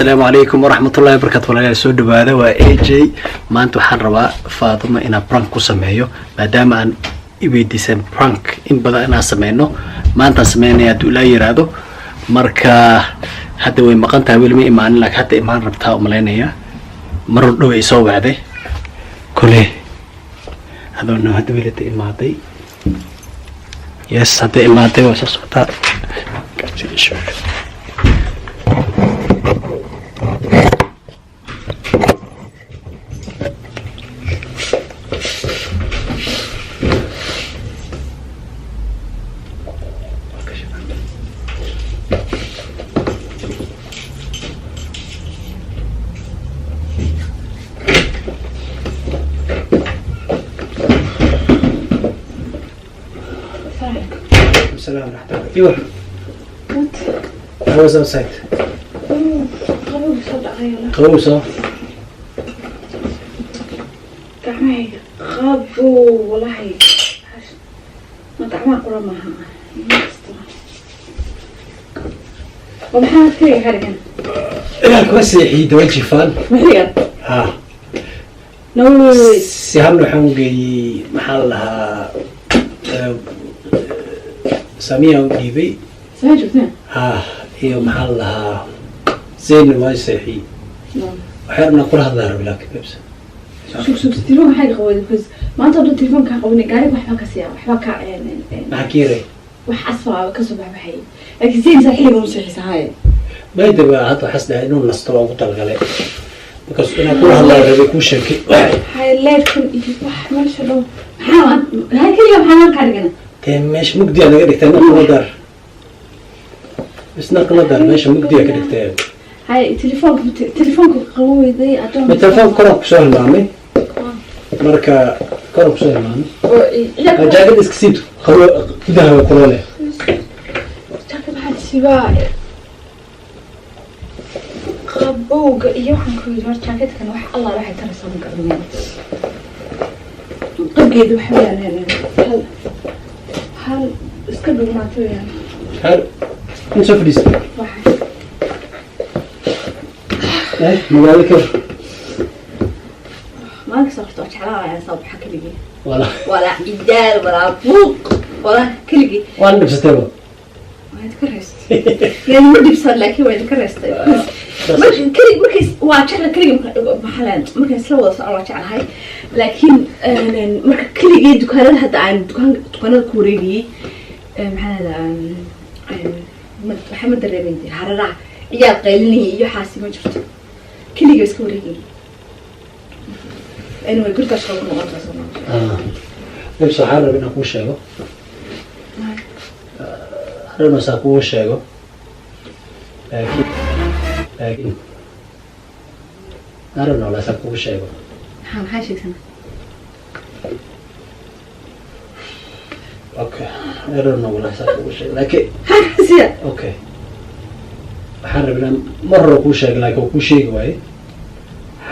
Asalaamu calaykum waraxmatullahi wabarakatu. Walaalayaal, soo dhawaada, waa AJ. Maanta waxaan rabaa Faaduma inaan prank ku sameeyo, maadaama aan i weydiisan prank in badan inaan sameyno. Maantaan sameynaya hadduu ilaa yiraahdo. Marka hadda way maqan tahay, weli ma imaanin, laakiin hadda imaan rabtaa umalaynaya. Mar dhow ay soo wacday kole adoona. Hadda welita imaaday. Yes, hadda imaaday, waa soo socotaa. السلام ورحمة الله. ايوه. What? I was outside. Qabow soo dhacay. Qabow soo. Gacmahayga qabow walahi. Ma gacmaha qura maaha. Oo maxaa kaliya xarigan? Ilaa kuma seexiyey, dawa jifaan. Maxigan? Ha. No way. Si habna waxaan geeyey, maxaa la dhahaa, Samiya u dhiibay. Samee joogteen? Ha, iyo maxaa la dhahaa, Zayn waa seexiyey. Waxay rabnaa kula hadlaa rabi, laakiin babs. Sug, sug, telefoonka xagga qabowday, because maanta oo dhan telefoonka qabanay, gaariga waxbaa ka siya, waxbaa ka Maxaa ka yaray? Wax asfaa ka soo baxbaxay. Laakiin Zayn saa xilligan u seexisa haye. Maydaba hadda waxaas dhahay inuu nasto waan ku talagalay, because inaan kula hadlaa rabay, kuu sheekay. Haye, leerkan iyo wax meesha dhow. Maxaa hay kaliya maxaa kaa dhigana? Dee meesha mugdiyaa naga dhigtay, naqla dar isna qala dar, meesha mugdiyaa ka dhigtay. Hay, telefoonka qabowday adoon. Ma telefoonka koraan kusoo hilmaamay, marka koraan kusoo hilmaamay. Oo jaakad iska siibto, qabo, gudaha waa kuloole. Jaakad waxaa siibaa qabowga iyo waxaan ku yidhi hor jaakadkan wax allah waxay taraysaa ma garanayo. Qabgeedu waxa weeyaan hal hal iska dhuumaata weeyaan. Hal in soo fadhiisa. Waxa eh magaalo ka maalin kasta horta waa jeclaanayaa soo baxa keligii. Wala. Walaa ciyaal, walaa buuq, walaa keligii. Waan dhibsatayba. Waa idinka reystay, yani ma dhibsan, laakiin waa idinka reystay. Marka kelig markay waa jecla keligii, maxaa la markay isla wada socon waa jeclahay, laakiin marka keligii dukaanada hadda aan dukaanada ku wareegayay, maxaa la waxaa ma dareemin hararaha ciyaal qaylinaya iyo waxaasi ma jirto, keligii iska wareegayay. Anyway, gurigaa shaqo ku noqon taas. Dhibs, waxaan rabay inaan kuu sheego arrin saa kuu sheego, laakiin I don't know saa kuu sheego. Maxaa sheegsan? Okay, I don't know wallahi saa kuu sheego, laakiin siya. Okay, waxaan rabay inaan mar hore kuu sheego, laakiin waa kuu sheegi waaye.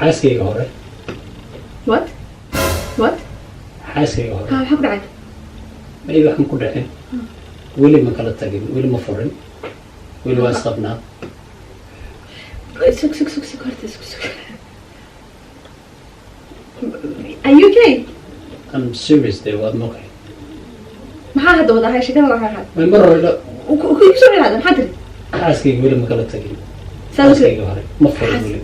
Xaaskayga hore. What, what? Xaaskayga hore. Ha, maxaa ku dhacay? Maybe wax ma ku dhicin, weli ma kala tagin, weli ma furin, weli waa isqabnaa. Sug, sug, sug, sug, horta sug, sug. Are you okay? I'm serious dee, waad maqay. Maxaa hadda wadahay sheekada waxaa ahayd? May, mar hore Ku soo celaada, maxaa tiri? Xaaskayga weli ma kala tagin. Saa u Xaaskayga hore ma furin weli.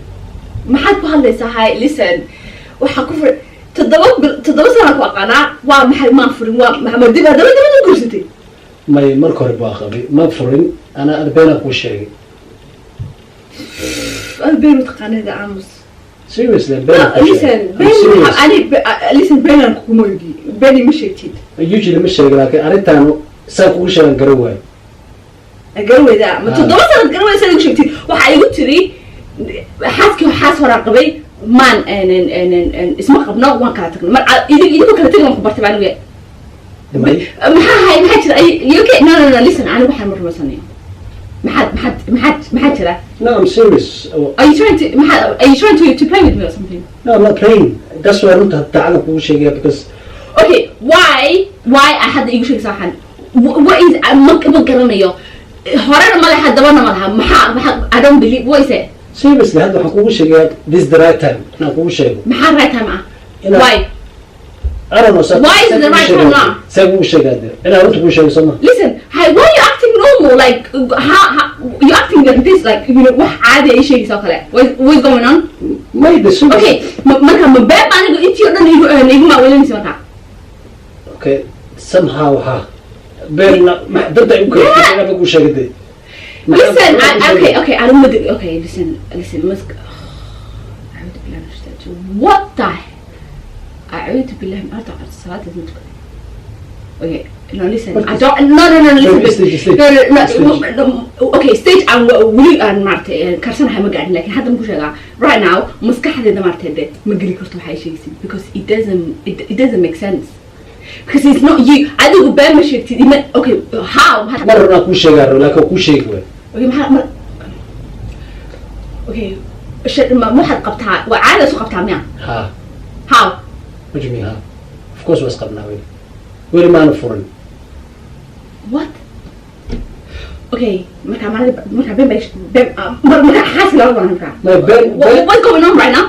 Maxaad ku hadlaysaa? Hay, listen, waxaa ku furay 7 sano ku aqaanaa. Waa maxay maan furin? Waa maxamed dib haddaba dibad u guursatay. May, marka hore baa qabay, ma furin anaa, beenaan kuu sheegay. Ad been u taqaanida, aamus. Seriously, beenaan kuu Listen. sheegay. I'm Been serious. ani, listen, beenaan kuguma ogi, beeni ma sheegtid. Usually ma sheego, laakiin arrintaan saan kugu sheegan garan waayo. Garaweyda ma Ah. 7 sanad garaweyda saad igu sheegtid? Waxaa igu tiri xaaskii xaas horaa qabay, maan isma qabno, waan kala tagnay. Mar idinkoo kala tagi waan ku bartay baan anigu. May. Maxaa hay, maxaa jira? You okay? No, no, no, listen, anigu waxaan ma rumaysanayo. Maxaad jira? No, I'm serious. Oh, Are you trying to maxaa, are you trying to play with me or something? No, I'm not playing. That's why runta daacada kugu sheegaya, because Okay, why I hadda igu sheegaysaa waxaan? What is ma garanayo, horena ma laha, dabana ma laha. Maxaa I don't believe. What is it? Seriously, hadda waxaan kugu sheegaya, this is the right time inaan kugu sheego. Maxaa right time ah? Why? I don't know. Why is it the right time now? See kugu sheegaa dee, inaan runta kugu sheego, soo ma? Listen, hi, why are you acting normal? Like, how you acting like this? Like, wax caadi ay sheegaysa oo kale. What's going on? May de seriously. Okay, marka ma been baa aniga intii oo dhan igu maawelinaysa marka? Okay, somehow ha beenna danta igu keentay inaan kuu sheegay dee. Listen, okay, I don't know. Okay, listen, listen. Must. أعوذ بالله من الشيطان. What the? أعوذ بالله من أربع صلاة. Okay, no, listen. I don't. No. Listen. No, stage, stage. No. Stage. No. Okay, stage aan weli aan maartay karsanahay ma gaadhin, laakiin hadda ma ku sheegaa right now maskaxdeeda maartay de ma geli karto waxay sheegaysid, because it doesn't make sense, because it's not you. Adigu been ma sheegtid ima. Okay, how? Mar hornaan kuu sheegaa rabo, laakiin waa kuu sheegi waay. Okay, maxaa mar? Okay, ma waxaad qabtaa, waa caada isu qabtaa miya? Ha. How? What do you mean, ha? Of course waa isqabnaa weli. Weli maana furin. What? Okay, marka marka marka been bay been marka xaasi laba badan marka. Ma been been. What's going on right now?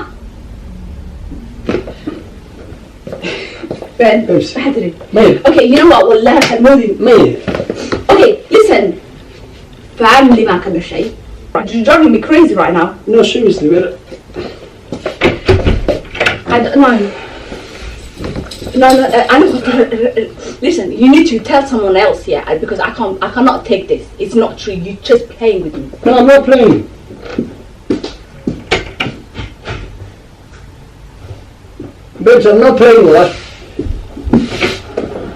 Ben, Oops. waxaad tiri. May. Okay, you know what? Wallahi waxaad moodin. May. Okay, listen. Family baan ka dhashay. You're driving me crazy right now. No, seriously, we're I don't know. No, I know. Listen, you need to tell someone else here because I can't. I cannot take this. It's not true. You're just playing with me. No, I'm not playing. Babes, I'm not playing, what?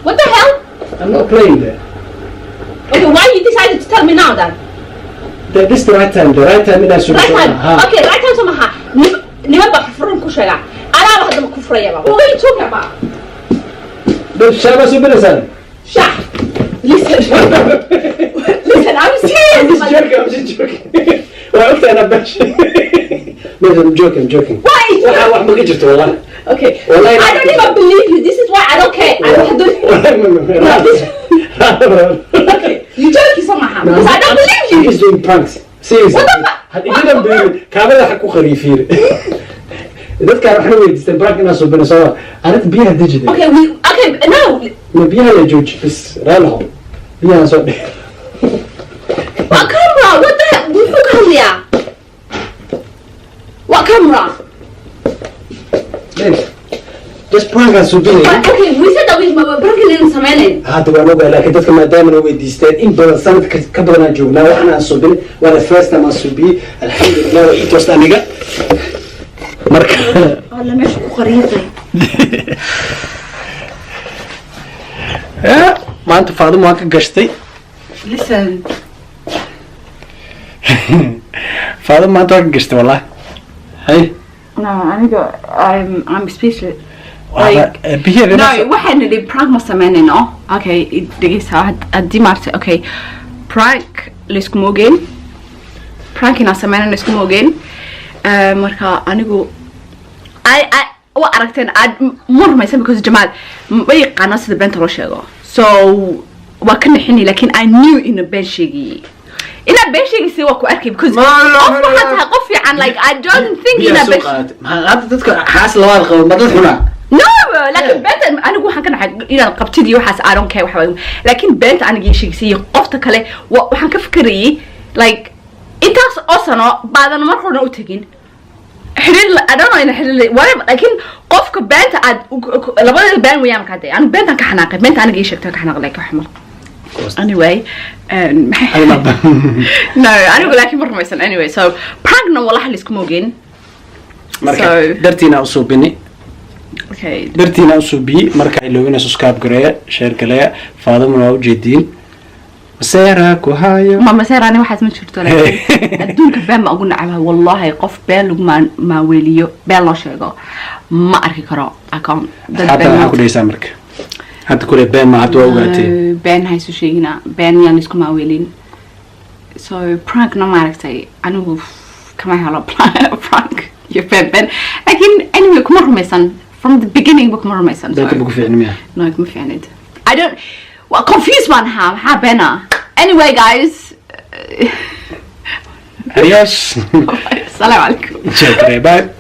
What the hell? I'm not playing there. Okay, why you decided to tell me now then? This is the right time. The right time inaan sugo. Right time. Ha. Okay, right time somehow. Niman baa furan ku sheegaa. Alaaba haddaba ku furayaba. What are you talking about? Babes, shaah baa soo belaysaan? Shah. Listen. Listen, I'm serious. I'm just joking, I'm just joking. Waa ogtahay inaan been sheegay. Babes, I'm joking, I'm joking. Why? Waxa wax ma ka jirto, wallahi. Okay. Wallahi. I don't even believe you. This is why I don't care. I don't. Wallahi, No, Okay, you joking somehow because I don't believe you. He's doing pranks. Seriously. What the fuck? Had idinan believe it. Kaamada waxa ku qariyay, fiiri. Dadkaan waxay weydiisteen prank inaan soo bino, soo arrinta biyaha deji dee. Okay, we okay, no. Ma biyaha la jooji bis, raali ho. Biyaha soo dhig. Waa camera. What the hell? Muxuu ka hadlayaa? Waa camera. Babes, just prank aan soo binayay. But okay, we said that we prank inaynu sameynayn. Hadda waan ogahay, laakiin dadka maadaama na weydiisteen in badan, sanad ka badan aan joognaa, waxna aan suubin, waa the first time aan suubiyey. Alxamdulilah, waa ii toosta aniga marka. Alla meesha ku qariyatay. Maanta Faadimo waan ka gashtay. Listen. Faadimo maanta waan ka gashtay, wallah. Hay. No, aniga I'm speechless. Biyaha. No, waxaan nidhi prank ma sameynayno. Okay, dhegeysa, haddii maaragtay, okay, prank layskuma ogeyn. Prank inaan sameynayno layskuma ogeyn. Marka anigu I waa aragteen aad ma rumaysan because Jamaal ma yaqaano sida beenta loo sheego. So waa ka nixini, laakiin I knew ina been sheegayay. Inaa been sheegaysa waa ku arkay because qof waxaa tahay qof fiican, like, I don't think inaa biyaha soo been qaadatay. Maxaa hadda dadka xaas labaad qabo ma dad xunaa? No, laakiin beenta anigu waxaan ka naxay inaad qabtid iyo waxaas, I don't care waxa waaye. Laakiin beenta aniga ii sheegisay iyo qofta kale waxaan ka fikirayay, like, intaas oo sano baadan mar horena u tegin xiriir I don't know ina xiriir whatever, laakiin qofka beenta aad labadeeda been weeyaan. Markaa dee anigu beentaan ka xanaaqay, beenta aniga ii sheegtay ka xanaaqay, like, wax mal. Anyway, no, anigu laakiin ma rumaysan anyway. So prankna wallahi laiskuma ogeyn. Marka dartiina u suubini. Okay. Dartiina u suubiyey. Marka iloobina subscribe gareeya, share gareeya. Faadimona waa ujeediin, maseera ku hayo. Ma maseerani waxaas ma jirto, laakiin adduunka been ma ugu nacabahay, wallahi. Qof been lagu maaweeliyo, been loo sheego, ma arki karo account dad hadda been maxaa ku dhehaysaa marka hadda kule been ma hadda waa ogaatee? No, been ha isu sheegina, been yaan isku maaweelin. So prankna maaragtay anigu kama helo prank iyo been been, laakiin anyway kuma rumaysan from the beginning ba, kuma rumaysan. Beenta So. ba ku fiicni miya? No, kuma fiicnid. I don't, well, confused baan ahaa, maxaa beena? Anyway, guys. Adios. Asalaamu calaykum. Share, bye.